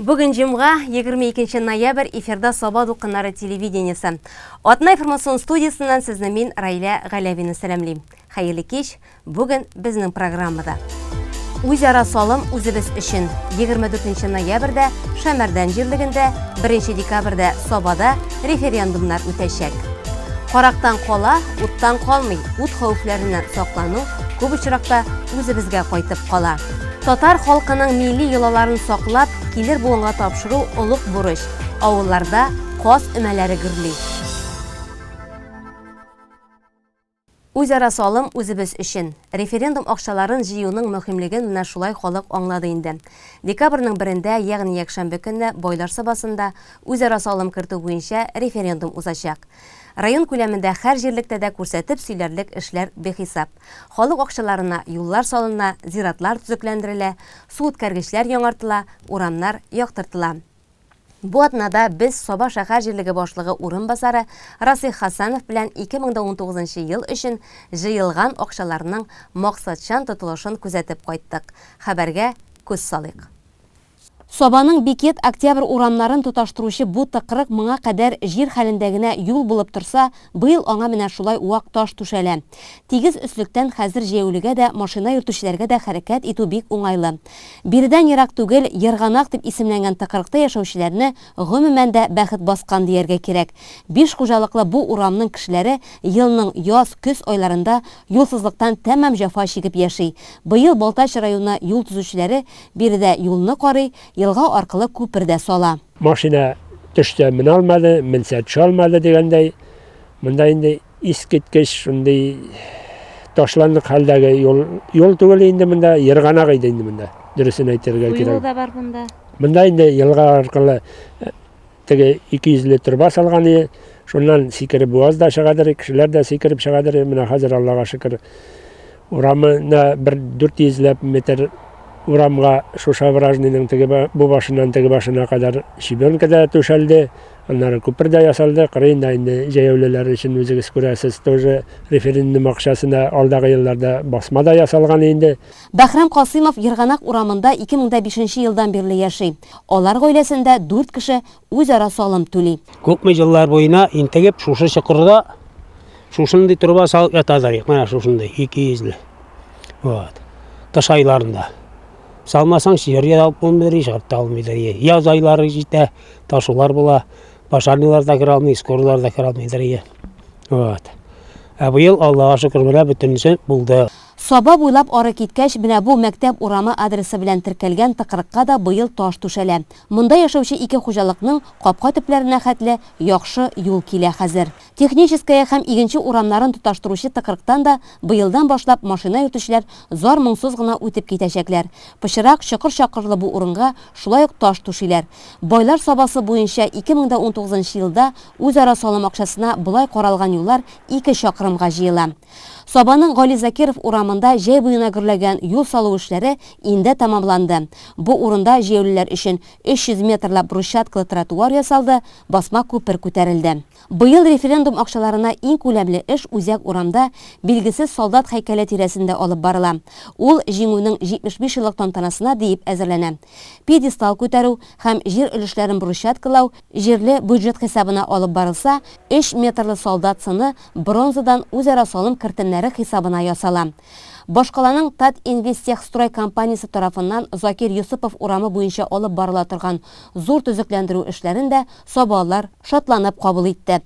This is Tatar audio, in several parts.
Бүген җомга, 22 ноябрь, эфирда Саба дулкыннары телевидениесе. Атна информацион студиясеннән сезне мин, Раилә Галәвина сәламлим. Хәерле кич, Бүген безнең программада. Үзара салым үзебез өчен. 24 ноябрьдә Шәмәрдән җирлегендә, 1 декабрьдә Сабада референдумнар үтәчәк. Карактан кала, уттан калмый, ут хәвефләреннән саклану күп очракта үзебезгә кайтып кала. Татар халкының милли йолаларын саклап, килер буынга тапшыру олуг бурыч. Авылларда каз өмәләре гөрли. Үзара салым үзебез өчен. Референдум акчаларын җыюның мөһимлеген менә шулай халык аңлады инде. Декабрьнең берендә, ягъни якшәмбе көнне Байлар Сабасында үзара салым кертү буенча референдум узачак. Район күләмендә һәр җирлектә дә күрсәтеп сөйләрлек эшләр бихисап. Халык акчаларына юллар салына, зиратлар төзекләндерелә, суүткәргечләр яңартыла, урамнар яктыртыла. Бу атнада без Саба шәһәр җирлеге башлыгы урынбасары Расыйх Хәсәнов белән 2019 ел өчен җыелган акчаларның максатчан тотылышын күзәтеп кайттык. Хәбәргә күз салыйк. Сабаның Бикет, Октябрь урамнарын тоташтыручы бу тыкрык моңа кадәр җир хәлендә генә юл булып торса, быел аңа менә шулай вак таш түшәлә. Тигез өслектән хәзер җәяүлегә дә, машина йөртүчеләргә дә хәрәкәт итү бик уңайлы. Биредән ерак түгел Ерганак дип исемләнгән тыкрыкта яшәүчеләрне гомумән дә бәхет баскан дияргә кирәк. Биш хуҗалыклы бу урамның кешеләре елның яз, көз айларында юлсызлыктан тәмам җәфа чигеп яши. Быел Балтач районы юл төзүчеләре биредә юлны карый, елга аркылы күпер дә сала. Машина төшсә менә алмады, менсә төшә алмады дигәндәй, монда инде Искиткеч шундый ташландык хәлдәге юл, юл түгел инде монда, ерганак иде инде монда, дөресен әйтергә кирәк. Юл да бар монда. Монда инде елга аркылы э, теге 200 ле торба салган иде. Шуннан сикереп буаз да чыгадыр, кешеләр дә сикереп чыгадыр. Менә хәзер Аллага шөкер, урамына бер 400 ләп метр урамга шушы овражныйның теге бу башыннан теге башына кадәр щебенка да түшәлде. Аннары күпер дә ясалды, кырыенда инде җәяүлеләр өчен үзегез күрәсез, тоже референдум акчасына алдагы елларда басма да ясалган инде. Бәһрам Касыймов Ерганак урамында 2005 нче елдан бирле яши. Алар гаиләсендә дүрт кеше үзара салым түли. Күпме еллар буена интегеп шушы чокырда шушындый труба салып ятадыр, менә шушындый, икейөзле. Вот. Кыш айларында. Салмасаң, җиргә дә алып булмыйдыр, чыгып та алмыйдыр. Яз айлары җитә, Ташулар була, пожарныйлар да керә алмый, скорыйлар да керә алмый дөрие. Вот. Ә быел Аллага шөкер, менә бөтенесе булды. Саба буйлап ары киткәч, менә бу Мәктәп урамы адресы белән теркәлгән тыкрыкка да быел таш түшәлә. Монда яшәүче ике хуҗалыкның капка төпләренә хәтле яхшы юл килә хәзер. Техническая һәм Игенче урамнарын тоташтыручы тыкрыктан да быелдан башлап машина йөртүчеләр зар-моңсыз гына үтеп китәчәкләр. Пычрак, чокыр-чакырлы бу урынга шулай ук таш түшиләр. Байлар Сабасы буенча 2019 нчы елда үзара салым акчасына болай каралган юллар ике чакрымга җыела. Сабаның Гали Закиров урамында җәй буена гөрләгән юл салу эшләре инде тәмамланды. Бу урында җәяүлеләр өчен 300 метрлап брусчаткалы тротуар ясалды, басма күпер күтәрелде. Быел референдум акчаларына иң күләмле эш үзәк урамда Билгесез солдат һәйкәле тирәсендә алып барыла. Ул Җиңүнең 75 еллык тантанасына диеп әзерләнә. Пьедестал күтәрү һәм җир өлешләрен брусчаткалау җирле бюджет хисабына алып барылса, өч метрлы солдат сыны бронзадан үзара салым кертемнәре хисабына ясала. Башкаланың Татинвестехстрой компаниясе тарафыннан Закир Йосыпов урамы буенча алып барыла торган зур төзекләндерү эшләрен дә сабалылар шатланып кабул итте.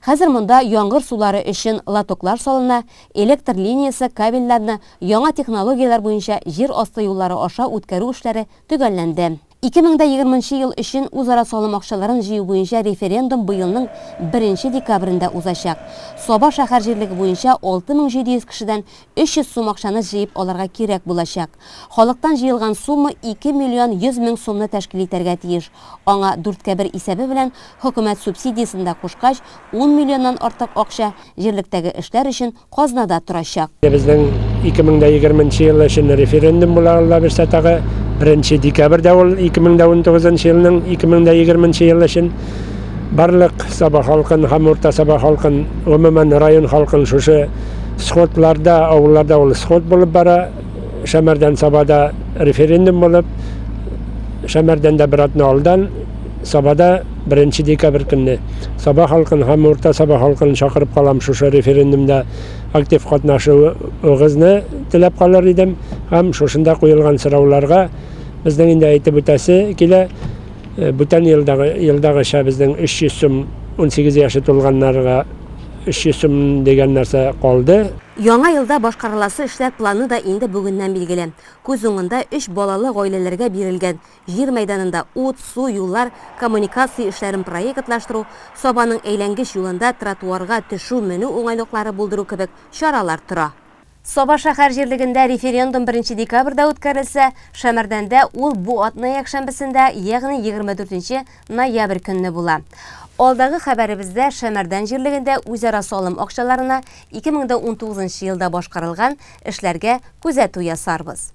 Хәзер монда яңгыр сулары өчен лотоклар салына, электр линиясе кабельләрне яңа технологияләр буенча җир асты юллары аша үткәрү эшләре төгәлләнде. 2020 нче ел өчен үзара салым акчаларын җыю буенча референдум быелның беренче декабрендә узачак. Саба шәһәр җирлеге буенча 6700 кешедән 300 сум акчаны җыеп алырга кирәк булачак. Халыктан җыелган сумма 2 миллион 100 мең сумны тәшкил итәргә тиеш. Аңа дүрткә бер исәбе белән хөкүмәт субсидиясен дә кушкач, ун миллионнан артык акча җирлектәге эшләр өчен казнада торачак. Безнең 2020 нче ел өчен референдум була, Алла бирсә тагы, беренче декабрьдә ул 2019 нчы елның 2020 нче ел өчен барлык Саба халкын һәм Урта Саба халкын, гомумән район халкын шушы сходларда, авылларда ул сход булып бара. Шәмәрдән Сабада референдум булып, Шәмәрдәндә бер атна алдан, Сабада беренче декабрь көнне. Саба халкын һәм Урта Саба халкын чакырып калам шушы референдумда актив катнашуыгызны теләп калыр идем. Һәм шушында куелган сорауларга безнең инде әйтеп үтәсе килә. Э, бүтән елдагы елдагыча безнең 300 сум 18 яше тулганнарга 300 сум дигән нәрсә калды. Яңа елда башкарыласы эшләр планы да инде бүгеннән билгеле. Күз уңында өч балалы гаиләләргә бирелгән җир мәйданында ут, су, юллар, коммуникация эшләрен проектлаштыру, Сабаның әйләнгеч юлында тротуарга төшү-менү уңайлыклары булдыру кебек чаралар тора. Саба шәһәр җирлегендә референдум беренче декабрьдә үткәрелсә, Шәмәрдәндә ул бу атна якшәмбесендә, ягъни 24 нче ноябрь көнне була. Алдагы хәбәребездә Шәмәрдән җирлегендә үзара салым акчаларына 2019 нчы елда башкарылган эшләргә күзәтү ясарбыз.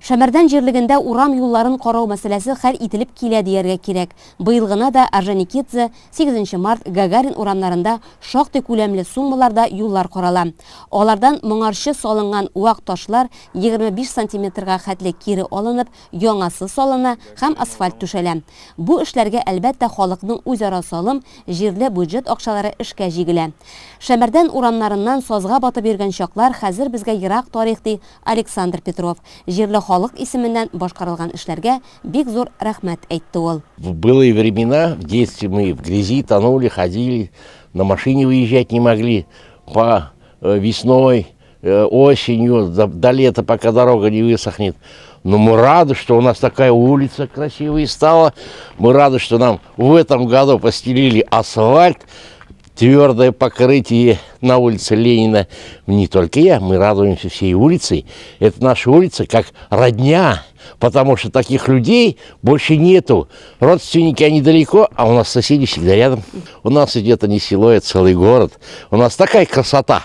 Шәмәрдән җирлегендә урам юлларын карау мәсьәләсе хәл ителеп килә дияргә кирәк. Быел гына да Орджоникидзе, Сигезенче март, Гагарин урамнарында шактый күләмле суммаларда юллар карала. Алардан моңарчы салынган вак ташлар 25 сантиметрга хәтле кире алынып, яңасы салына һәм асфальт түшәлә. Бу эшләргә, әлбәттә, халыкның үзара салым, җирле бюджет акчалары эшкә җигелә. Шәмәрдән урамнарыннан сазга батып йөргән чаклар хәзер безгә ерак тарих, ди Александр Петров. Җирле халык исеменнән башкарылган эшләргә бик зур рәхмәт әйтте ул. В былые времена, в детстве мы в грязи тонули, ходили, на машине выезжать не могли, по э, весной, э, осенью, до, до лета, пока дорога не высохнет. Но мы рады, что у нас такая улица красивая стала. Мы рады, что нам в этом году постелили асфальт, твердое покрытие на улице Ленина. Не только я, мы радуемся всей улицей. Это наша улица как родня, потому что таких людей больше нету. Родственники, они далеко, а у нас соседи всегда рядом. У нас идет не село, это целый город. У нас такая красота.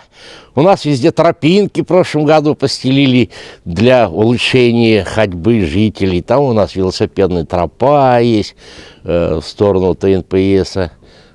У нас везде тропинки в прошлом году постелили для улучшения ходьбы жителей. Там у нас велосипедная тропа есть э, в сторону ТНПСа.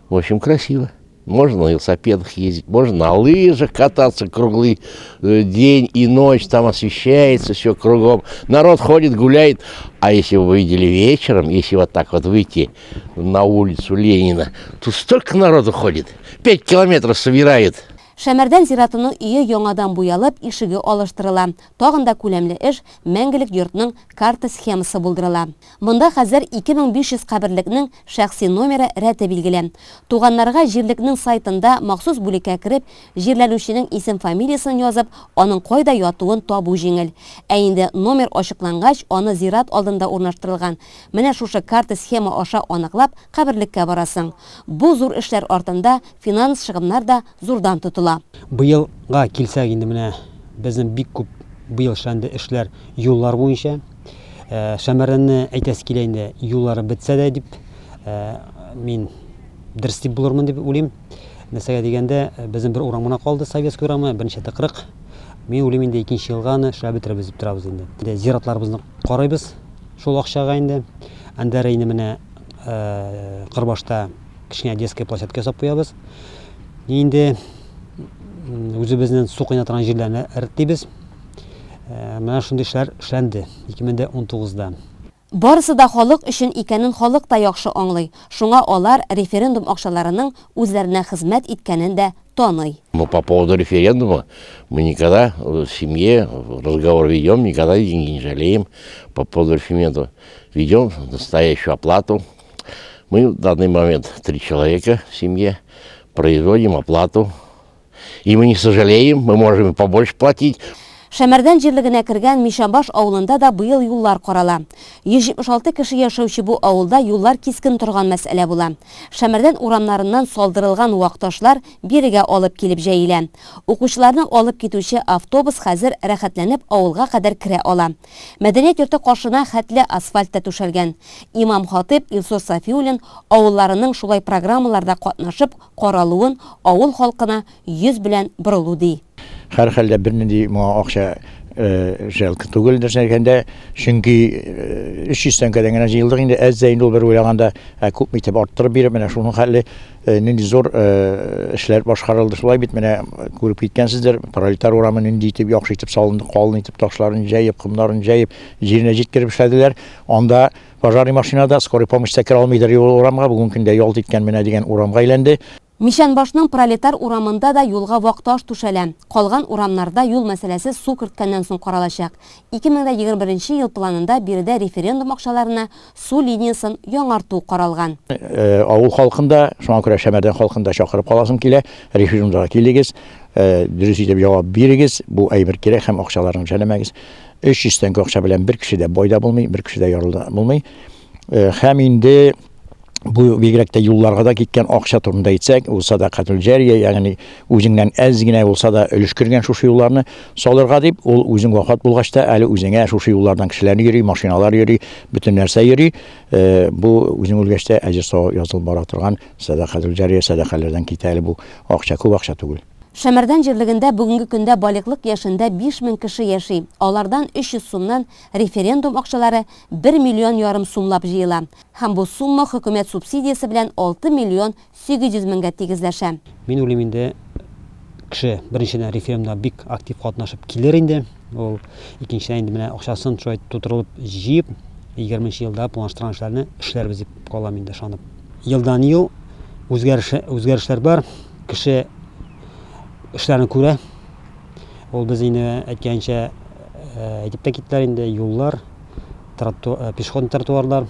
В общем, красиво. Можно на велосипедах ездить, можно на лыжах кататься круглый э, день и ночь, там освещается все кругом. Народ ходит, гуляет. А если вы видели вечером, если вот так вот выйти на улицу Ленина, тут столько народу ходит. Пять километров собирает. Шәмәрдән зиратының өе яңадан буялып, ишеге алыштырыла. Тагын да күләмле эш, мәңгелек йортның карта схемасы булдырыла. Монда хәзер 2500 каберлекнең шәхси номеры рәте билгеле. Туганнарга җирлекнең сайтында махсус бүлеккә кереп, җирләнүченең исем-фамилиясен язып, аның кайда ятуын табу җиңел. Ә инде номер ачыклангач, аны зират алдында урнаштырылган менә шушы карта-схема аша аныклап, каберлеккә барасың. Бу зур эшләр артында финанс чыгымнар да зурдан тотыла. Быелга килсәк инде менә безнең бик күп быел эшләнде эшләр юллар буенча. Э, Шәмәрдәнне әйтәсе килә инде, юллары бетсә дә дип, э, мин дөрес дип булырмын дип уйлыйм. Нәрсәгә дигәндә, э, безнең бер урам гына калды, Советский урамы, берничә тыкрык. Мин уйлыйм инде икенче елга аны эшләп бетерәбез дип торабыз инде. Инде зиратларыбызны карыйбыз шул акчага инде. Әндәре инде менә Кырбашта кечкенә детская площадка ясап куябыз. Инде үзебезнең су кайната торган җирләрне рәтлибез. Менә шундый эшләр эшләнде 2019-да. Барысы да халык өчен икәнен халык та яхшы аңлый, шуңа алар референдум акчаларының үзләренә хезмәт иткәнен дә таный. Мы по поводу референдума мы никогда в семье разговор ведем, никогда деньги не жалеем по поводу референдума. Ведем настоящую оплату. Мы в данный момент три человека в семье производим оплату. И мы не сожалеем, мы можем и побольше платить. Шәмәрдән җирлегенә кергән Мишәбаш авылында да быел юллар карала. 176 кеше яшәүче бу авылда юллар кискен торган мәсьәлә була. Шәмәрдән урамнарыннан салдырылган вак ташлар бирегә алып килеп җәелә. Укучыларны алып китүче автобус хәзер рәхәтләнеп авылга кадәр керә ала. Мәдәният йорты каршына хәтле асфальт та түшәлгән. Имам-хатыйп Илсур Сафиуллин авылларының шулай программаларда катнашып каралуын авыл халкына йөз белән борылу ди. Һәрхәлдә бернинди моңа акча Жалко түгел, дөресен әйткәндә, чөнки 300 тәңкәдән генә җыелдык инде, әз дә инде ул бер уйлаганда, ә күпме итеп арттырып биреп, менә шуның хәтле нинди зур эшләр башкарылды. Шулай бит, менә күреп киткәнсездер, Пролетар урамы нинди итеп, яхшы итеп салынды, калын итеп ташларын җәеп, комнарын җәеп, җиренә җиткереп эшләделәр. Анда пожарный машина да, скорый помощь та керә алмыйдыр ул урамга, бүгенге көндә ялт иткән менә дигән урамга әйләнде. Мичәнбашның Пролетар урамында да юлга вак таш түшәлә. Калган урамнарда юл мәсьәләсе су керткәннән соң каралачак. 2021 нче ел планында биредә референдум акчаларына су линиясен яңарту каралган. Авыл халкын да, шуңа күрә Шәмәрдән халкын да чакырып каласым килә, референдумга килегез, дөрес итеп җавап бирегез, бу әйбер кирәк һәм акчаларны жәлләмәгез. 300 тәңкә акча белән бер кеше дә бай да булмый, бер кеше дә ярлы да булмый. Һәм инде бу бигрәк тә юлларга да киткән акча турында әйтсәк, ул садакатул җәрия, ягъни үзеңнән әз генә булса да өлеш кергән шушы юлларны салырга дип, ул үзең вафат булгач та әле үзеңә шушы юллардан кешеләр йөри, машиналар йөри, бөтен нәрсә йөри. Э, бу үзең үлгәч тә әҗер савап язылып бара торган садакатул җәрия сәдакалардан китә әле бу акча, күп акча түгел. Шәмәрдән җирлегендә бүгенге көндә балигълык яшендә 5000 кеше яши. Алардан 300 сумнан референдум акчалары бер миллион ярым сумлап җыела. Һәм бу сумма хөкүмәт субсидиясе белән 6 миллион 800 меңгә тигезләшә. Мин уйлыйм инде, кеше, беренчедән, референдумда бик актив катнашып килер инде. Ул, икенчедән, инде менә акчасын шулай тутырылып җыеп, егерменче елда планлаштырган эшләрне эшләрбез дип калам инде ышанып. Елдан-ел үзгәреш, үзгәрешләр бар. Кеше эшләрне күрә. Ул без инде әйткәнчә, әйтеп тә киттеләр инде, юллар, троту, пешеходный тротуарлар,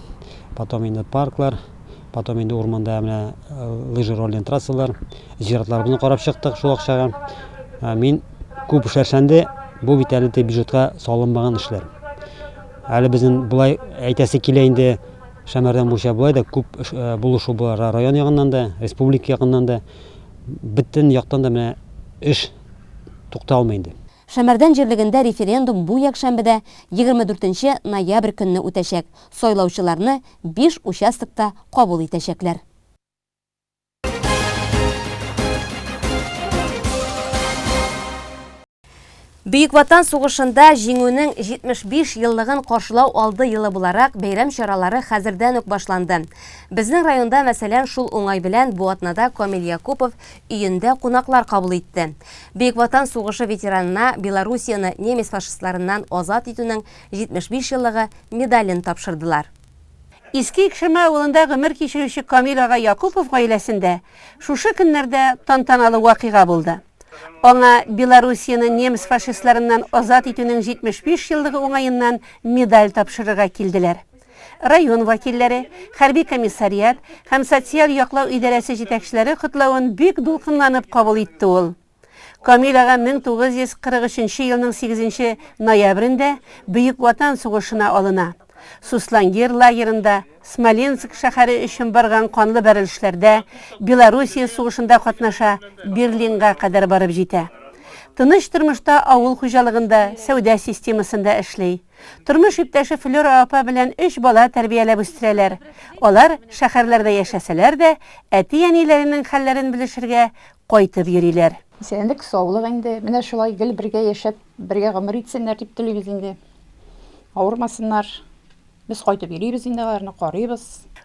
потом инде парклар, потом инде урманда менә лыжерольный трассалар, зиратларыбызны карап чыктык шул акчага. Мин күп эшләр эшләнде, бу бит әле бюджетка салынмаган эшләр. Әле безнең болай әйтәсе килә инде, Шәмәрдән буенча болай да күп булышу була район ягыннан да, республика ягыннан да. Бөтен яктан да менә эш тукталмый инде. Шәмәрдән җирлегендә референдум бу якшәмбедә, 24 нче ноябрь көнне үтәчәк. Сайлаучыларны биш участокта кабул итәчәкләр. Бөек Ватан сугышында Җиңүнең 75 еллыгын каршылау алды елы буларак, бәйрәм чаралары хәзердән үк башланды. Безнең районда, мәсәлән, шул уңай белән бу атнада Камил Якупов өендә кунаклар кабул итте. Бөек Ватан сугышы ветеранына Белоруссияне немец фашистларыннан азат итүнең 75 еллыгы медален тапшырдылар. Иске Икшермә авылында гомер кичерүче Камил ага Якупов гаиләсендә шушы көннәрдә тантаналы вакыйга булды. Аңа Белоруссияне немец фашистларыннан азат итүнең 75 еллыгы уңаеннан медаль тапшырырга килделәр. Район вәкилләре, хәрби комиссариат һәм социаль яклау идарәсе җитәкчеләре котлавын бик дулкынланып кабул итте ул. Камил ага 1943 нче елның сигезенче ноябрендә Бөек Ватан сугышына алына. Суслонгер лагерында, Смоленск шәһәре өчен барган канлы бәрелешләрдә, Белоруссия сугышында катнаша, Берлинга кадәр барып җитә. Тыныч тормышта авыл хуҗалыгында, сәүдә системасында эшли. Тормыш иптәше Флера апа белән өч бала тәрбияләп үстерәләр. Алар шәһәрләрдә яшәсәләр дә, әти-әниләренең хәлләрен белешергә кайтып йөриләр. Исәнлек, саулык инде. Менә шулай гел бергә яшәп, бергә гомер итсеннәр дип телибез инде. Авырмасыннар. Без кайтып йөрибез инде аларны, карыйбыз.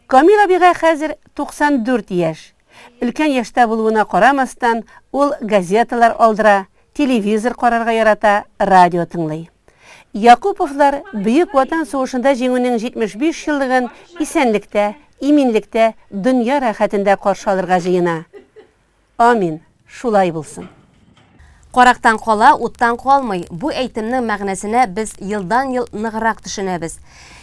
Камил абыйга хәзер 94 яшь. Өлкән яшьтә булуына карамастан, ул газеталар алдыра, телевизор карарга ярата, радио тыңлый. Якуповлар Бөек Ватан сугышында Җиңүнең 75 еллыгын исәнлектә, иминлектә, дөнья рәхәтендә каршы алырга җыена. Амин, шулай булсын. Карактан кала, уттан калмый. Бу әйтемнең мәгънәсенә без елдан-ел ныграк төшенәбез.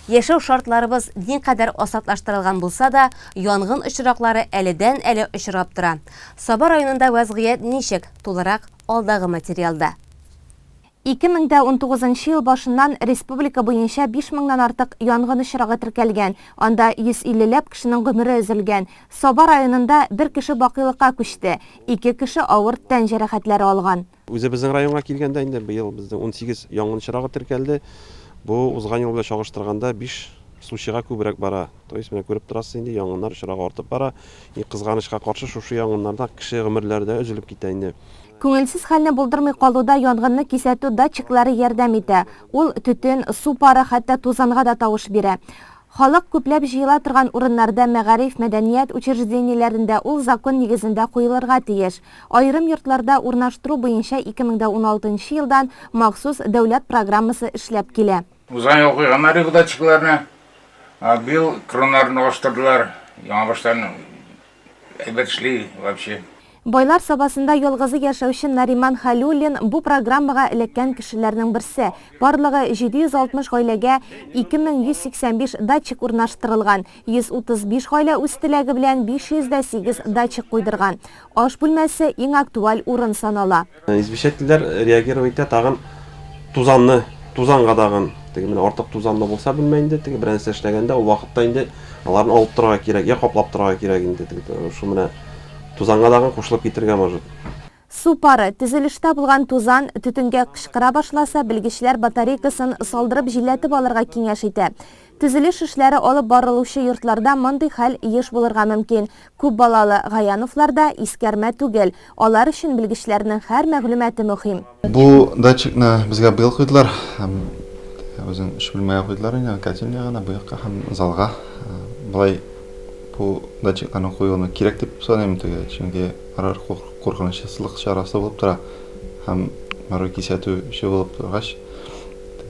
Яшәү шартларыбыз никадәр асатлаштырылган булса да, янгын очраклары әледән-әле очрап тора. Саба районында вәзгыять ничек? Тулырак алдагы материалда. 2019 нчы ел башыннан республика буенча биш меңнән артык янгын очрагы теркәлгән, анда 150 ләп кешенең гомере өзелгән. Саба районында бер кеше бакыйлыкка күчте, ике кеше авыр тән җәрәхәтләре алган. Үзебезнең районга килгәндә инде быел безнең 18 янгын очрагы теркәлде. Бу узган ел белән чагыштырганда биш случайга күбрәк бара. То есть менә күреп торасыз инде, янгыннар очрагы артып бара. И кызганычка каршы, шушы янгыннарда кеше гомерләре дә өзелеп китә инде. Күңелсез хәлне булдырмый калуда янгынны кисәтү датчиклары ярдәм итә. Ул төтен, су пары, хәтта тузанга да тавыш бирә. Халык күпләп җыела торган урыннарда, мәгариф, мәдәният учреждениеләрендә ул закон нигезендә куелырга тиеш. Аерым йортларда урнаштыру буенча 2016 нчы елдан махсус дәүләт программасы эшләп килә. Узган ел куйганнар иде бу датчикларны. Быел кроннарын алыштырдылар. Яңабаштан әйбәт эшли вообще. Байлар Сабасында ялгызы яшәүче Нариман Хәлиуллин бу программага эләккән кешеләрнең берсе. Барлыгы 760 гаиләгә 2185 датчик урнаштырылган, 135 гаилә үз теләге белән 508 датчик куйдырган. Аш бүлмәсе иң актуаль урын санала. Извещательләр реагировать итә тагын тузанны, тузанга тагын. Теге менә артык тузанлы булса бүлмә инде, теге берәр нәрсә эшләгәндә ул вакытта инде аларны алып торырга кирәк, я каплап торырга кирәк инде. Теге шул менә Тузанга тагын кушылып китергә может. Су пары, төзелештә булган тузан, төтенгә кычкыра башласа, белгечләр батарейкасын салдырып җилләтеп алырга киңәш итә. Төзелеш эшләре алып барылучы йортларда мондый хәл еш булырга мөмкин. Күп балалы Гаяновлар да искәрмә түгел. Алар өчен белгечләрнең һәр мәгълүматы мөһим. Бу датчикны безгә быел куйдылар һәм үзен өч бүлмәгә куйдылар инде, котельня гына бу якка һәм залга. Болай Бу датчикларны куюны кирәк дип саныйм теге, чөнки алар куркынычсызлык чарасы булып тора һәм барыбер кисәтүче булып торгач,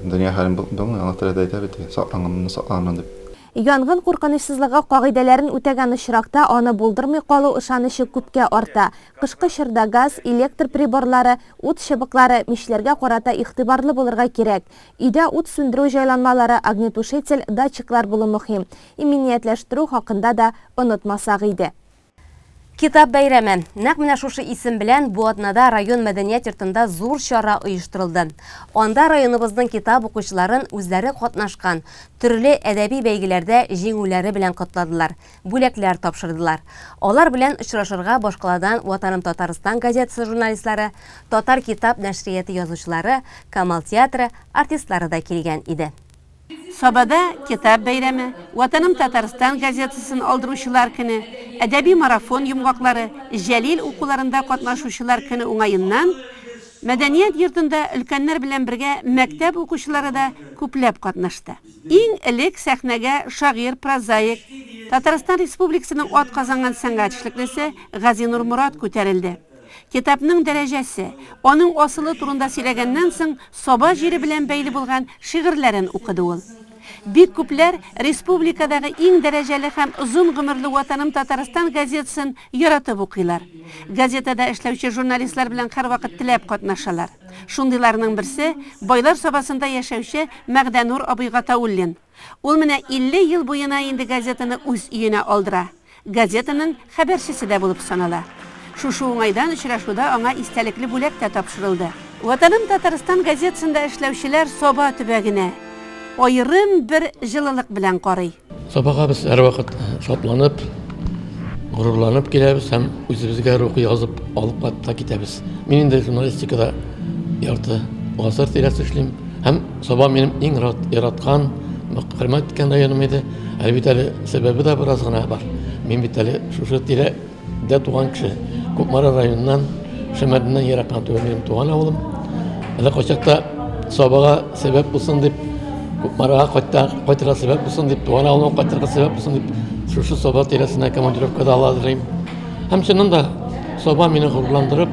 дөнья хәлен белми, Аллаһ Тәгалә дә әйтә бит, сакланганны сакланырмын дип. Янгын куркынычсызлыгы кагыйдәләрен үтәгән очракта аны булдырмый калу ышанычы күпкә арта. Кышкы чорда газ, электр приборлары, ут чыбыклары, мичләргә карата игътибарлы булырга кирәк. Өйдә ут сүндерү җайланмалары, огнетушитель, датчиклар булу мөһим. Иминиятләштерү хакында да онытмасак иде. Китап бәйрәме. Нәкъ менә шушы исем белән бу атнада район мәдәният йортында зур чара оештырылды. Анда районыбызның китап укучыларын үзләре катнашкан төрле әдәби бәйгеләрдә җиңүләре белән котладылар, бүләкләр тапшырдылар. Алар белән очрашырга башкаладан Ватаным Татарстан газетасы журналистлары, Татар китап нәшрияты язучылары, Камал театры артистлары да килгән иде. Сабада Китап бәйрәме, Ватаным Татарстан газетасын алдыручылар көне, әдәби марафон йомгаклары, Җәлил укуларында катнашучылар көне уңаеннан Мәдәният йортында өлкәннәр белән бергә мәктәп укучылары да күпләп катнашты. Иң элек сәхнәгә шагыйрь, прозаик, Татарстан Республикасының атказанган сәнгать эшлеклесе Газинур Морат күтәрелде. Китапның дәрәҗәсе, аның асылы турында сөйләгәннән соң, Саба җире белән бәйле булган шигырьләрен укыды ул. Бик күпләр республикадагы иң дәрәҗәле һәм озын гомерле Ватаным Татарстан газетасын яратып укыйлар. Газетада эшләүче журналистлар белән һәрвакыт теләп катнашалар. Шундыйларның берсе, Байлар Сабасында яшәүче Мәгъдәнур абый Гатауллин. Ул менә 50 ел буена инде газетаны үз өенә алдыра. Газетаның хәбәрчесе дә булып санала. Шушы уңайдан очрашуда аңа истәлекле бүләк тә тапшырылды. Ватаным Татарстан газетасында эшләүчеләр Саба төбәгенә аерым бер җылылык белән карый. Сабага без һәрвакыт шатланып, горурланып киләбез һәм үзебезгә рухи азык алып кайтып китәбез. Мин инде журналистикада ярты гасыр тирәсе эшлим һәм Саба минем иң яраткан, хөрмәт иткән районым иде. Әле бит әле сәбәбе дә бераз гына бар. Мин бит әле шушы тирәдә туган кеше. Кукмара районыннан, Шәмәрдәннән ерак кына түгел минем туган авылым. Әле кайчакта Сабага сәбәп булсын дип, Кукмарага кайта, кайтырга сәбәп булсын дип, туган авылыма кайтырга сәбәп булсын дип, шушы Саба тирәсенә командировка да ала идем. Һәм чыннан да Саба мине горурландырып,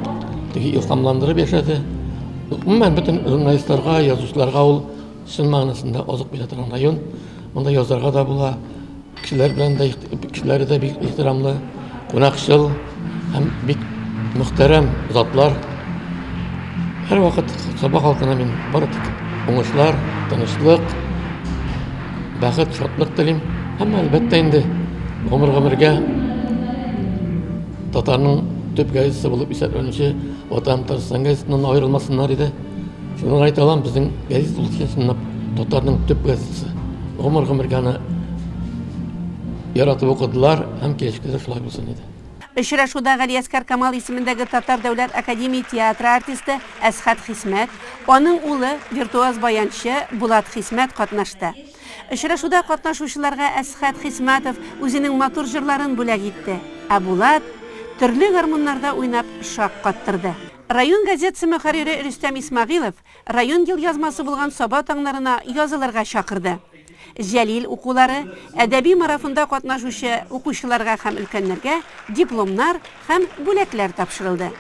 теге илһамландырып яшәде. Гомумән, бөтен журналистларга, язучыларга ул чын мәгънәсендә азык бирә торган район. Монда язарга да була, кешеләр белән дә, кешеләре дә бик ихтирамлы, кунакчыл һәм бик мөхтәрәм затлар. Һәрвакыт Саба халкына мин бары тик уңышлар, тынычлык, бәхет, шатлык телим. Һәм әлбәттә инде гомер-гомергә татарның төп газетасы булып исәпләнүче Ватан Татарстан газетыннан аерылмасыннар иде. Шуны гына әйтә алам, безнең газет ул чынлап татарның төп газетасы. Гомер-гомергә аны яратып укыдылар һәм киләчәктә дә шулай булсын иде. Очрашуда Галиәсгар Камал исемендәге Татар дәүләт академия театры артисты Әсхәт Хисмәт, аның улы, виртуоз баянчы Булат Хисмәт катнашты. Очрашуда катнашучыларга Әсхәт Хисмәтов үзенең матур җырларын бүләк итте, ә Булат төрле гармуннарда уйнап шаккаттырды. Район газетасы мөхәррире Рөстәм Исмәгыйлов район елъязмасы булган Саба таңнарына язылырга чакырды. Җәлил укулары, әдәби марафонда катнашучы укучыларга һәм өлкәннәргә дипломнар һәм бүләкләр тапшырылды.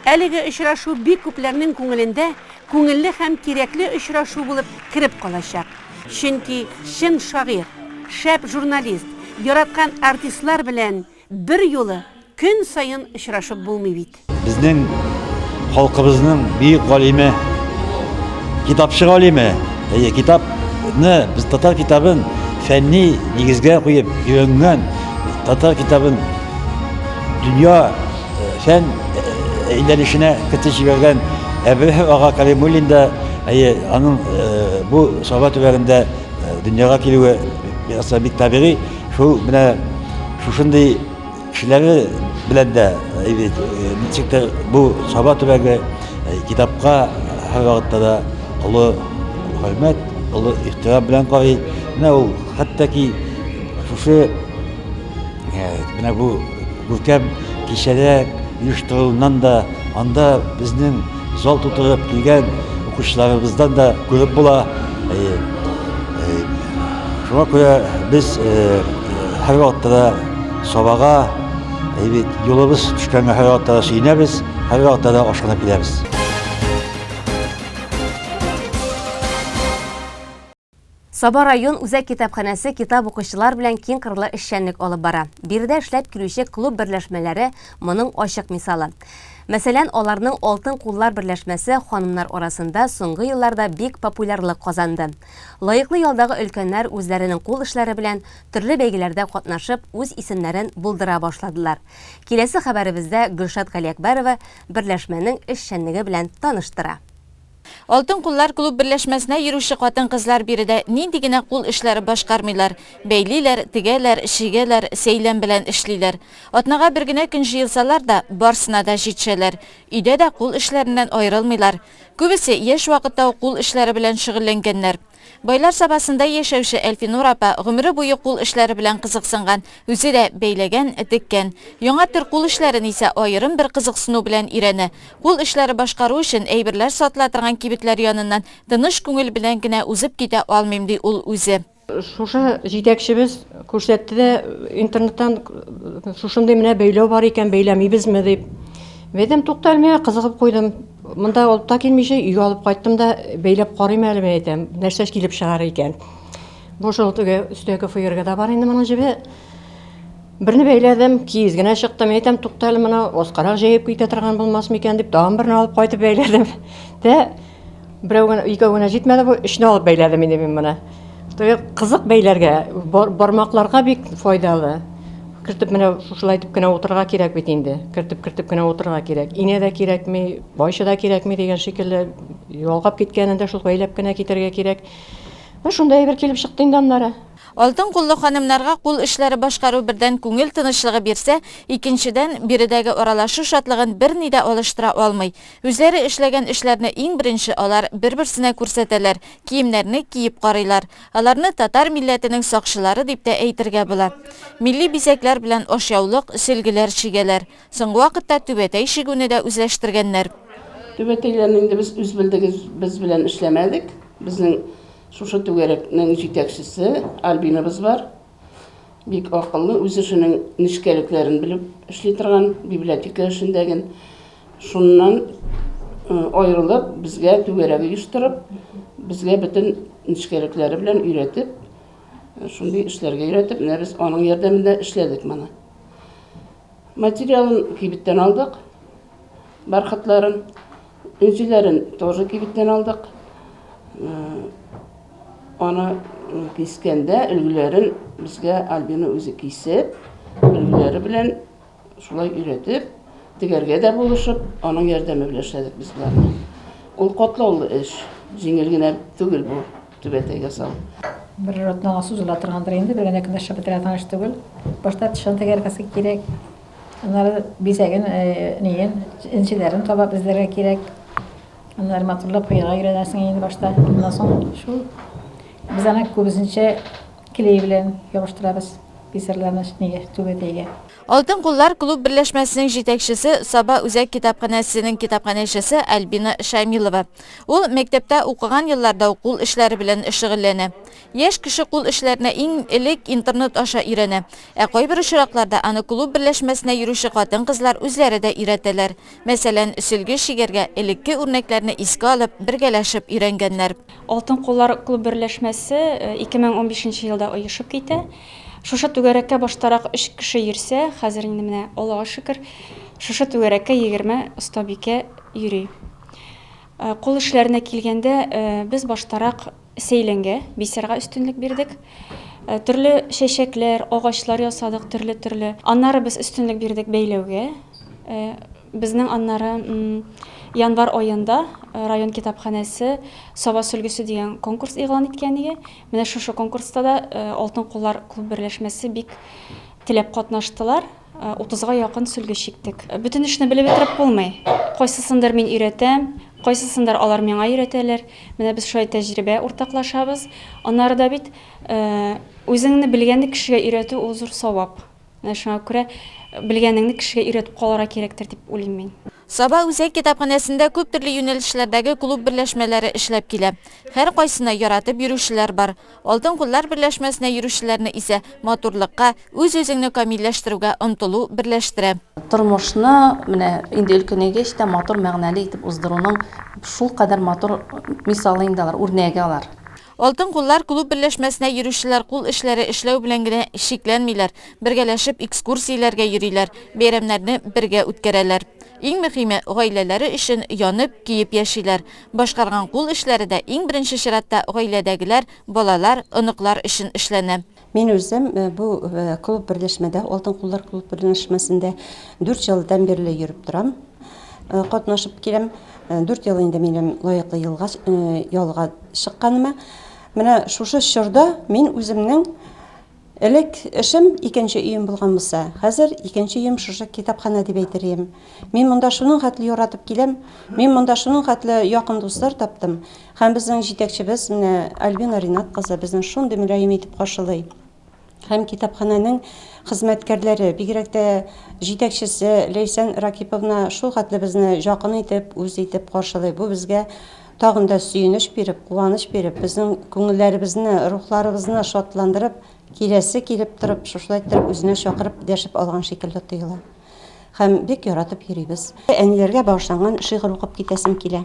Әлеге очрашу бик күпләрнең күңелендә күңелле һәм кирәкле очрашу булып кереп калачак. Чөнки чын шагыйрь, шәп журналист, яраткан артистлар белән Берьюлы көн саен очрашып булмый бит. Безнең халкыбызның бөек галиме, китапчы галиме, әйе, китапны, без татар китабын фәнни нигезгә куеп өйрәнгән, татар китабын дөнья э, фән э, әйләнешенә кертеп җибәргән Әбрәһ ага Калимуллин да, әйе, аның э, бу Саба төбәгендә дөньяга килүе бик табигый. Шул менә шушындый кешеләре белән дә ничек тә бу Саба төбәге китапка һәрвакытта да олы хөрмәт, олы ихтирам белән карый. Менә ул хәтта ки шушы менә бу күркәм кичәдә оештырылуыннан да анда безнең зал тутырып килгән укучыларыбыздан да күреп була. Шуңа күрә без һәрвакытта да Сабага бит юлыбыз төшкәнгә һәрвакытта да сөенәбез, һәрвакытта да ашкынып киләбез. Саба район үзәк китапханәсе китап укучылар белән киң кырлы эшчәнлек алып бара. Биредә эшләп килүче клуб берләшмәләре моның ачык мисалы. Мәсәлән, аларның Алтын куллар берләшмәсе ханымнар арасында соңгы елларда бик популярлык казанды. Лаеклы ялдагы өлкәннәр үзләренең кул эшләре белән төрле бәйгеләрдә катнашып, үз исемнәрен булдыра башладылар. Киләсе хәбәребездә Гөлшат Галиәкбәрова берләшмәнең эшчәнлеге белән таныштыра. Алтын куллар клуб берләшмәсенә йөрүче хатын-кызлар биредә нинди генә кул эшләре башкармыйлар, бәйлиләр, тегәләр, чигәләр, сәйлән белән эшлиләр. Атнага бер генә көн җыелсалар да, барсына да җитшәләр. Өйдә дә кул эшләреннән аерылмыйлар. Күбесе яшь вакытта ук кул эшләре белән шөгыльләнгәннәр. Байлар Сабасында яшәүче Әлфинур апа гомере буе кул эшләре белән кызыксынган, үзе дә бәйләгән, теккән. Яңа төр кул эшләрен исә аерым бер кызыксыну белән өйрәнә. Кул эшләре башкару өчен әйберләр сатыла торган кибетләр яныннан тыныч күңел белән генә узып китә алмыйм, ди ул үзе. Шушы җитәкчебез күрсәтте дә интернеттан шушындый менә бәйләү бар икән, бәйләмибезме дип. Әйтәм, тукта әле, миңа кызыгып куйдым. Монда алып та килмичә, өйгә алып кайттым да бәйләп карыйм әле, мин әйтәм, нәрсә килеп чыгар икән. Бу шул теге өстәге фойерга да бар инде моның җебе. Берне бәйләдем, киез генә чыкты. Мин әйтәм, тукта әле моны аскарак җәеп китә торган булмас микән дип, тагын берне алып кайтып бәйләдем. Дә Берәү генә, икәү генә җитмәде бу, өчне алып бәйләдем инде мин моны. Теге кызык бәйләргә, бармакларга бик файдалы. Кертеп менә шушылай итеп кенә утырырга кирәк бит инде. Кертеп-кертеп кенә утырырга кирәк. Инә дә кирәкми, байчы да кирәкми дигән шикелле, ялгап киткәнен дә шул бәйләп кенә китәргә кирәк. Менә шундый әйбер килеп чыкты инде аннары. Алтын куллы ханымнарга кул эшләре башкару бердән күңел тынычлыгы бирсә, икенчедән, биредәге аралашу шатлыгын берни дә алыштыра алмый. Үзләре эшләгән эшләрне иң беренче алар бер-берсенә күрсәтәләр, киемнәрне киеп карыйлар. Аларны татар милләтенең сакчылары дип тә әйтергә була. Милли бизәкләр белән ашъяулык, сөлгеләр чигәләр. Соңгы вакытта түбәтәй чигүне дә үзләштергәннәр. Түбәтәйләрне инде без үз белдегебез белән эшләмәдек. Безнең шушы түгәрәкнең җитәкчесе Альбинабыз бар. Бик акыллы, үз эшенең нечкәлекләрен белеп эшли торган, библиотека эшендәген. Шуннан аерылып, безгә түгәрәк оештырып, безгә бөтен нечкәлекләре белән өйрәтеп, шундый эшләргә өйрәтеп, менә без аның ярдәмендә эшләдек моны. Материалын кибеттән алдык, бархатларын, энҗеләрен тоже кибеттән алдык. Аны кискәндә өлгеләрен безгә Альбина үзе кисеп, өлгеләре белән шулай өйрәтеп, тегәргә дә булышып, аның ярдәме белән эшләдек без боларны. Ул катлаулы эш, җиңел генә түгел бу түбәтәй ясау. Бер атнага сузыла торгандыр инде, бер генә көндә эшләп бетерә торган эш түгел. Башта тышын тегәргә кирәк, аннары бизәген, ниен, энҗеләрен табап эзләргә кирәк. Аннары матурлап куярга өйрәнәсең инде башта. Аннан соң шул без аны күбесенчә клей белән ябыштырабыз. Бисерларны нигә түбәтәйгә. Алтын куллар клуб берләшмәсенең җитәкчесе, Саба үзәк китапханәсенең китапханәчесе Альбина Шамилова. Ул мәктәптә укыган елларда ук кул эшләре белән шөгыльләнә. Яшь кеше кул эшләренә иң элек интернет аша өйрәнә. Ә кайбер очракларда аны клуб берләшмәсенә йөрүче хатын-кызлар үзләре дә өйрәтәләр. Мәсәлән, сөлге чигәргә элекке үрнәкләрне искә алып, бергәләшеп өйрәнгәннәр. Алтын куллар клуб берләшмәсе 2015 нче елда оешып китә. Шушы түгәрәккә баштарак өч кеше йөрсә, хәзер инде менә, Аллага шөкер, шушы түгәрәккә 20 остабикә йөри. Кул эшләренә килгәндә, без баштарак сәйләнгә, бисерга өстенлек бирдек. Төрле чәчәкләр, агачлар ясадык, төрле-төрле. Аннары без өстенлек бирдек бәйләүгә. Безнең аннары январь аенда район китапханәсе Саба сөлгесе дигән конкурс игълан иткән иде. Менә шушы конкурста да Алтын куллар клуб берләшмәсе бик теләп катнаштылар. 30-га якын сөлге чиктек. Бөтен эшне белеп бетереп булмый. Кайсысындыр мин өйрәтәм, кайсысындыр алар миңа өйрәтәләр. Менә без шулай тәҗрибә уртаклашабыз. Аннары да бит үзеңне белгәнне кешегә өйрәтү ул зур савап. Менә шуңа күрә белгәнеңне кешегә өйрәтеп калырга кирәктер дип уйлыйм мин. Саба үзәк китапханәсендә күп төрле юнәлешләрдәге клуб берләшмәләре эшләп килә. Һәркайсына яратып йөрүчеләр бар. Алтын куллар берләшмәсенә йөрүчеләрне исә матурлыкка, үз-үзеңне камилләштерүгә омтылу берләштерә. Тормышны менә инде өлкәнәйгәч тә матур, мәгънәле итеп уздыруның шулкадәр матур мисалы инде алар, үрнәге алар. Алтын куллар клуб берләшмәсенә йөрүчеләр кул эшләре эшләү белән генә чикләнмиләр, бергәләшеп экскурсияләргә йөриләр, бәйрәмнәрне бергә үткәрәләр. Иң мөһиме, гаиләләре өчен янып, көеп яшиләр. Башкарган кул эшләре дә иң беренче чиратта гаиләдәгеләр, балалар, оныклар өчен эшләнә. Мин үзем бу клуб берләшмәдә, Алтын куллар клуб берләшмәсендә дүрт елдан бирле йөреп торам, катнашып киләм. Дүрт ел инде минем лаеклы елга, ялга чыкканыма. Менә шушы чорда мин үземнең элек эшем икенче өем булган булса, хәзер икенче өем шушы китапханә дип әйтер идем. Мин монда шуның хәтле яратып киләм, мин монда шуның хәтле якын дуслар таптым. Һәм безнең җитәкчебез менә Альбина Ринат кызы безне шундый мөлаем итеп каршылый. Һәм китапханәнең хезмәткәрләре, бигрәк тә җитәкчесе Ләйсән Ракиповна шул хәтле безне җакын итеп, үз итеп каршылый. Бу безгә тагын да сөенеч биреп, куаныч биреп, безнең күңелләребезне, рухларыбызны шатландырып, киләсе килеп торып, шушылай иттереп үзенә чакырып, дәшеп алган шикелле тоела. Һәм бик яратып йөрибез. Әниләргә багышланган шигырь укып китәсем килә.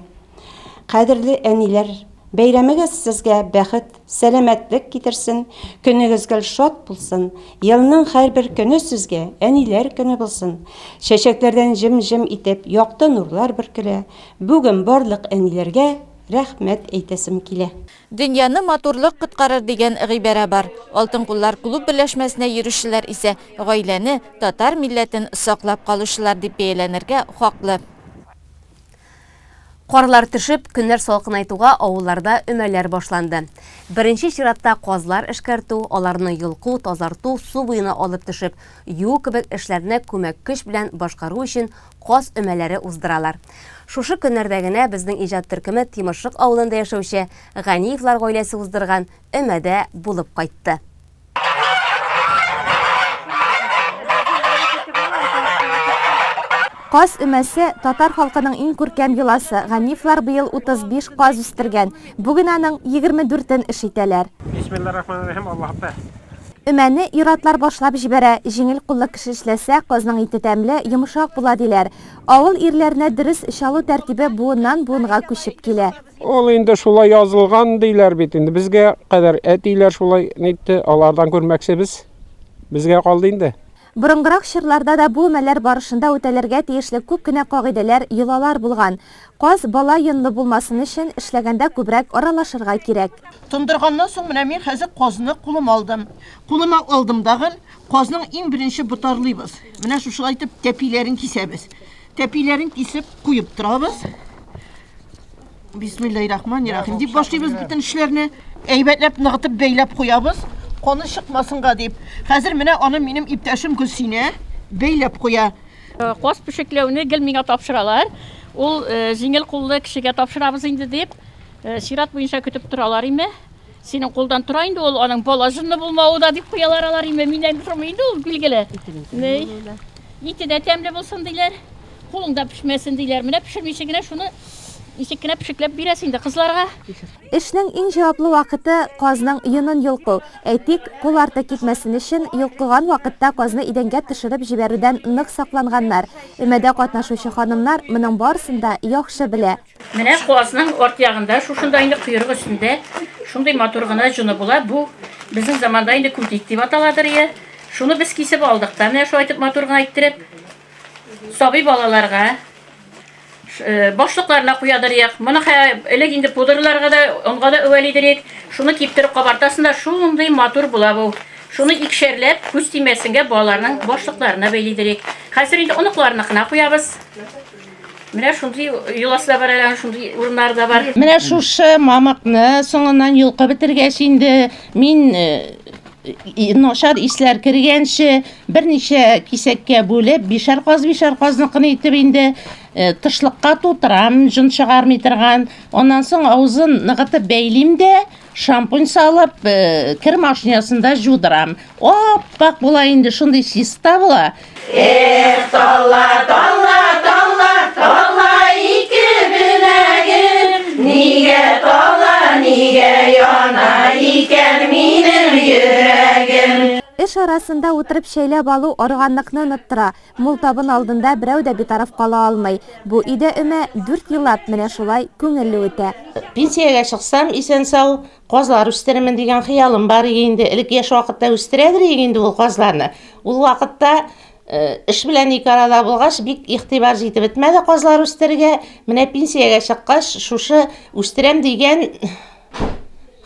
Кадерле әниләр, бәйрәмегез сезгә бәхет, сәламәтлек китерсен, көнегез гел шат булсын, елның һәрбер көне сезгә әниләр көне булсын. Чәчәкләрдән җем-җем итеп якты нурлар бөркелә. Бүген барлык әниләргә рәхмәт әйтәсем килә. Дөньяны матурлык коткарыр дигән гыйбарә бар. Алтын куллар клуб берләшмәсенә йөрүчеләр исә гаиләне, татар милләтен саклап калучылар дип бәяләнергә хаклы. Карлар төшеп, көннәр салкынайтуга авылларда өмәләр башланды. Беренче чиратта казлар эшкәртү, аларны йолку, тазарту, су буена алып төшеп юу кебек эшләрне күмәк көч белән башкару өчен каз өмәләре уздыралар. Шушы көннәрдә генә безнең иҗат төркеме Тимершык авылында яшәүче Ганиевлар гаиләсе уздырган өмәдә булып кайтты. Каз өмәсе, татар халкының иң күркәм йоласы. Ганиевлар быел 35 каз үстергән. Бүген аның 24-ен эш итәләр. Бисмилларрахманиррахим, Аллаһ Акбар. Өмәне ир-атлар башлап җибәрә. Җиңел куллы кеше эшләсә, казның ите тәмле, йомшак була, диләр. Авыл ирләренә дөрес чалу тәртибе буыннан-буынга күчеп килә. Ул инде шулай язылган, диләр бит инде. Безгә кадәр әтиләр шулай нитте, алардан күрмәкчебез. Безгә калды инде. Борынгырак чорларда да бу өмәләр барышында үтәлергә тиешле күп кенә кагыйдәләр, йолалар булган. Каз бала йонлы булмасын өчен, эшләгәндә күбрәк аралашырга кирәк. Тондырганнан соң менә мин хәзер казны кулыма алдым. Кулыма алдым дагын, казның иң беренче ботарлыйбыз. Менә шушылай итеп тәпиләрен кисәбез. Тәпиләрен кисеп куеп торабыз. Бисмиллаһиррахманиррахим дип башлыйбыз бөтен эшләрне. Әйбәтләп ныгытып бәйләп куябыз, каны чыкмасынга дип. Хәзер менә аны минем иптәшем Гөлсинә бәйләп куя. Каз пешекләүне гел миңа тапшыралар. Ул җиңел куллы кешегә тапшырабыз инде дип, чират буенча көтеп торалар име. Синең кулдан тора инде ул, аның бала җынлы булмавы да дип куялар алар, инде миннән тормый инде ул, билгеле. Ни? Ите дә тәмле булсын диләр. Кулыңда пешмәсен диләр. Менә пешермичә генә шуны ничек кенә пешекләп бирәсең инде кызларга. Эшнең иң җаваплы вакыты, казның йонын йолку. Әйтик, кул арты китмәсен өчен, йолкыган вакытта казны идәнгә төшереп җибәрүдән нык сакланганнар. Өмәдә катнашучы ханымнар моның барысын да яхшы белә. Менә казның арт ягында, шушында инде койрык өстендә шундый матур гына җоны була. Бу безнең заманда инде күтик дип аталадыр ие. Шуны без кисеп алдык та, менә шулай итеп матур гына иттереп сабый балаларга э, башлыкларына куядыр як. Моны элек инде пудраларга да, онга да әвәлидер Шуны киптереп кабартасың да шундый матур була бу. Шуны икшәрләп, күз тимәсенгә балаларның башлыкларына бәйлидер. Хәзер инде оныкларныкына куябыз. Менә шундый йоласы да бар әле, шундый урыннары да бар. Менә шушы мамыкны соңыннан йолкып бетергәч инде мин э, начар исләр кергәнче берничә кисәккә бүлеп, бишәр каз бишәр казныкын итеп инде э, тышлыкка тутырам, җон чыгармый торган. Аннан соң авызын ныгытып бәйлим дә, шампунь салып, э, кер машинасында жудырам. Аппак була инде, шундый чиста була. Эх, талла, талла, талла, талла ике беләгем, нигә тала, нигә яна икән минем йөрәгем? Эш арасында утырып чәйләп алу арыганлыкны оныттыра. Мул табын алдында берәү дә битараф кала алмый. Бу өйдә өмә дүрт еллап менә шулай күңелле үтә. Пенсиягә чыксам, исән-сау, казлар үстерермен дигән хыялым бар иде инде. Элек яшь вакытта үстерәдер идек инде ул казларны. Ул вакытта э, эш белән ике арада булгач, бик игътибар җитеп бетмәде казлар үстерергә. Менә пенсиягә чыккач, шушы үстерәм дигән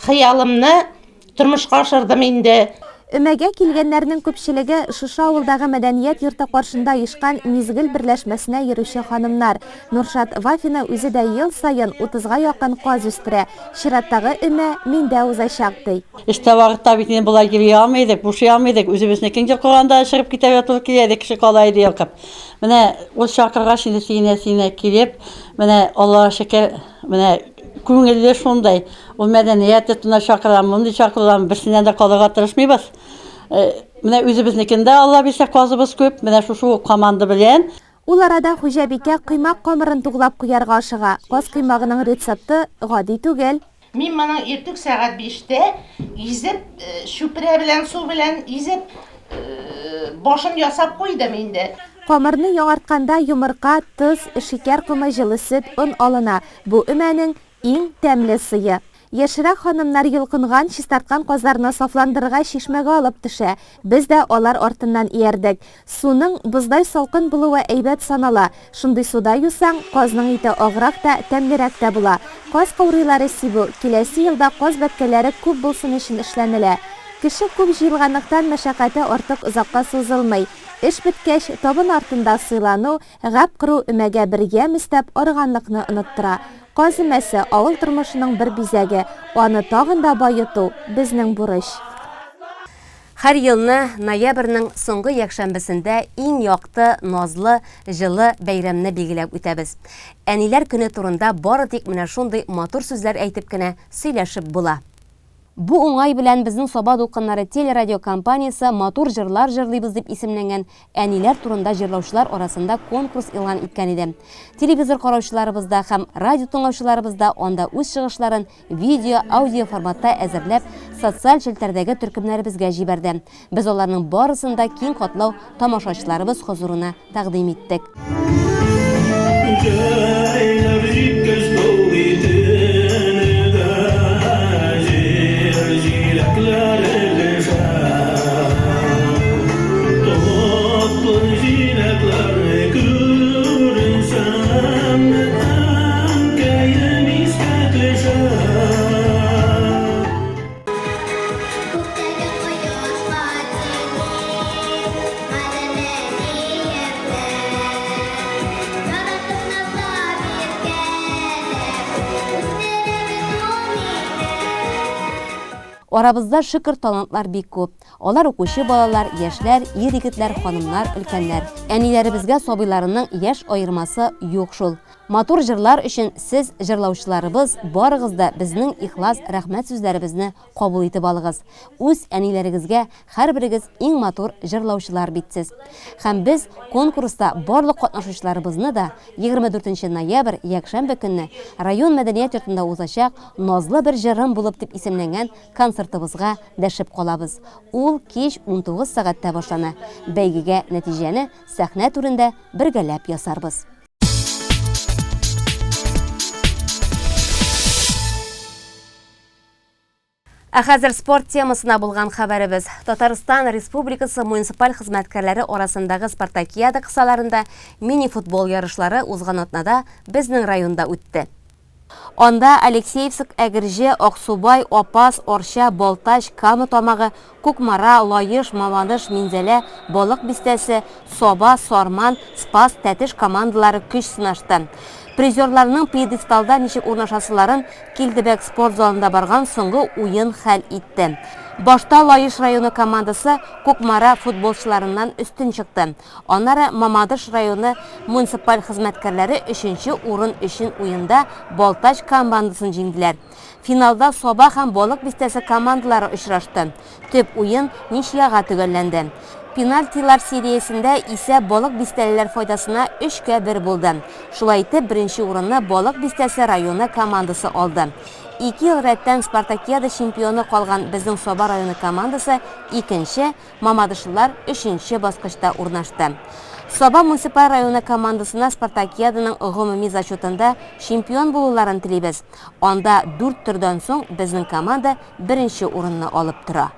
хыялымны Тормышка ашырдым инде. Өмәгә килгәннәрнең күпчелеге шушы авылдагы мәдәният йорты каршында оешкан Мизгел берләшмәсенә йөрүче ханымнар. Нуршат Вафина үзе дә ел саен утызга якын каз үстерә. Чираттагы өмә миндә узачак, ди. Эштә вакытта бит инде болай йөри алмый идек, бушый алмый идек. Үзебезнекен йолкыганда чыгып китәргә туры килә иде, кеше кала иде йолкып. Менә ул чакыргач инде сөенә-сөенә килеп, менә Аллага шөкер, менә күңелле шундай. Ул мәдәният йортына чакыра, мондый чакыруларның берсеннән дә калырга тырышмыйбыз. Э, менә үзебезнекен дә Алла бирсә казыбыз күп, менә шушы ук команда белән. Ул арада хуҗабикә коймак камырын туглап куярга ашыга. Каз коймагының рецепты гади түгел. Мин моның иртүк сәгать биштә изеп, э, чүпрә белән су белән изеп, э, башын ясап куйдым инде. Камырны яңартканда йомырка, тоз, шикәр комы, җылы сөт, он алына. Бу өмәнең Иң тәмле сые. Яшьрәк ханымнар йолкынган, чистарткан казларны сафландырырга чишмәгә алып төшә. Без дә алар артыннан иярдек. Суның боздай салкын булуы әйбәт санала. Шундый суда юсаң, казның ите аграк та, тәмлерәк тә була. Каз каурыйлары сибү, киләсе елда каз бәбкәләре күп булсын өчен эшләнелә. Кеше күп җыелганлыктан мәшәкате артык озакка сузылмый. Эш беткәч, табын артында сыйлану, Гәп кору өмәгә бер ямь өстәп, арыганлыкны оныттыра. Каз өмәсе, авыл тормышының бер бизәге, аны тагын да баету, безнең бурыч. Һәр елны ноябрьнең соңгы якшәмбесендә иң якты, назлы, җылы бәйрәмне билгеләп үтәбез. Әниләр көне турында бары тик менә шундый матур сүзләр әйтеп кенә сөйләшеп була. Бу уңай белән безнең Саба дулкыннары телерадиокомпаниясе Матур җырлар җырлыйбыз дип исемләнгән әниләр турында җырлаучылар арасында конкурс игълан иткән иде. Телевизор караучыларыбыз да һәм радио тыңлаучыларыбыз да анда үз чыгышларын видео, аудио форматта әзерләп, социаль челтәрдәге төркемнәребезгә җибәрде. Без аларның барысын да киң катлау тамашачыларыбыз хозурына тәкъдим иттек. Җәйләп җиткәч тау итенә җир җиләкләр өлешә. Татлы җиләкләрне күрсәм, әнкәем искә төшә. Күктәге кояшка тиңим, кадерле әниемне. Яратып назлап иркәләп, үстереп ул мине. Арабызда шөкер талантлар бик күп. Алар укучы балалар, яшьләр, ир-егетләр, ханымнар, өлкәннәр. Әниләребезгә сабыйларының яшь аермасы юк шул. Матур җырлар өчен сез, җырлаучыларыбыз, барыгыз да безнең ихлас рәхмәт сүзләребезне кабул итеп алыгыз. Үз әниләрегезгә һәрберегез иң матур җырлаучылар бит сез. Һәм без конкурста барлык катнашучыларыбызны да 24 нче ноябрь, якшәмбе көнне район мәдәният йортында узачак Назлы бер җырым булып дип исемләнгән концертыбызга дәшеп калабыз. Ул кич 19 сәгатьтә башлана. Бәйгегә нәтиҗәне сәхнә түрендә бергәләп ясарбыз. Ә хәзер спорт темасына булган хәбәребез. Татарстан Республикасы муниципаль хезмәткәрләре арасындагы спартакиада кысаларында мини-футбол ярышлары узган атнада безнең районда үтте. Анда Алексеевск, Әгерҗе, Аксубай, Апас, Арча, Балтач, Кама Тамагы, Кукмара, Лаеш, Мамадыш, Минзәлә, Балык Бистәсе, Саба, Сарман, Спас, Тәтеш командалары көч сынашты. Призерларның пьедесталда ничек урнашасыларын Килдебәк спорт залында барган соңгы уен хәл итте. Башта Лаеш районы командасы Кукмара футболчыларыннан өстен чыкты. Аннары Мамадыш районы муниципаль хезмәткәрләре өченче урын өчен уенда Балтач командасын җиңделәр. Финалда Саба һәм Балык Бистәсе командалары очрашты. Төп уен ничьяга төгәлләнде. Пенальтилар сериясендә исә Балык Бистәлеләр файдасына өчкә бер булды. Шулай итеп, беренче урынны Балык Бистәсе районы командасы алды. Ике ел рәттән Спартакиада чемпионы калган безнең Саба районы командасы икенче, Мамадышлылар өченче баскычта урнашты. Саба муниципаль районы командасына спартакиаданың гомуми зачетында чемпион булуларын телибез. Анда дүрт төрдән соң безнең команда беренче урынны алып тора.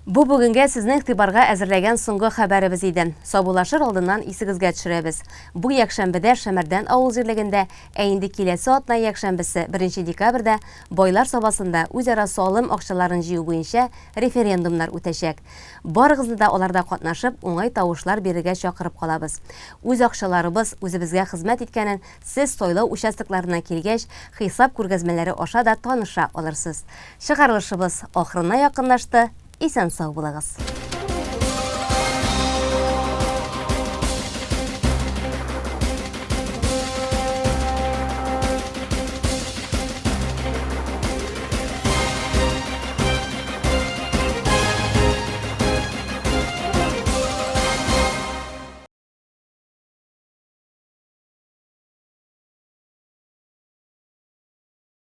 Бу бүгенгә сезнең игътибарга әзерләгән соңгы хәбәребез иде. Саубуллашыр алдыннан исегезгә төшерәбез. Бу якшәмбедә Шәмәрдән авыл җирлегендә, ә инде киләсе атна якшәмбесе, беренче декабрьдә Байлар Сабасында үзара салым акчаларын җыю буенча референдумнар үтәчәк. Барыгызны да аларда катнашып, уңай тавышлар бирергә чакырып калабыз. Үз акчаларыбыз үзебезгә хезмәт иткәнен сез сайлау участокларына килгәч, хисап күргәзмәләре аша да таныша алырсыз. Чыгарылышыбыз ахырына якынлашты, исән-сау булыгыз!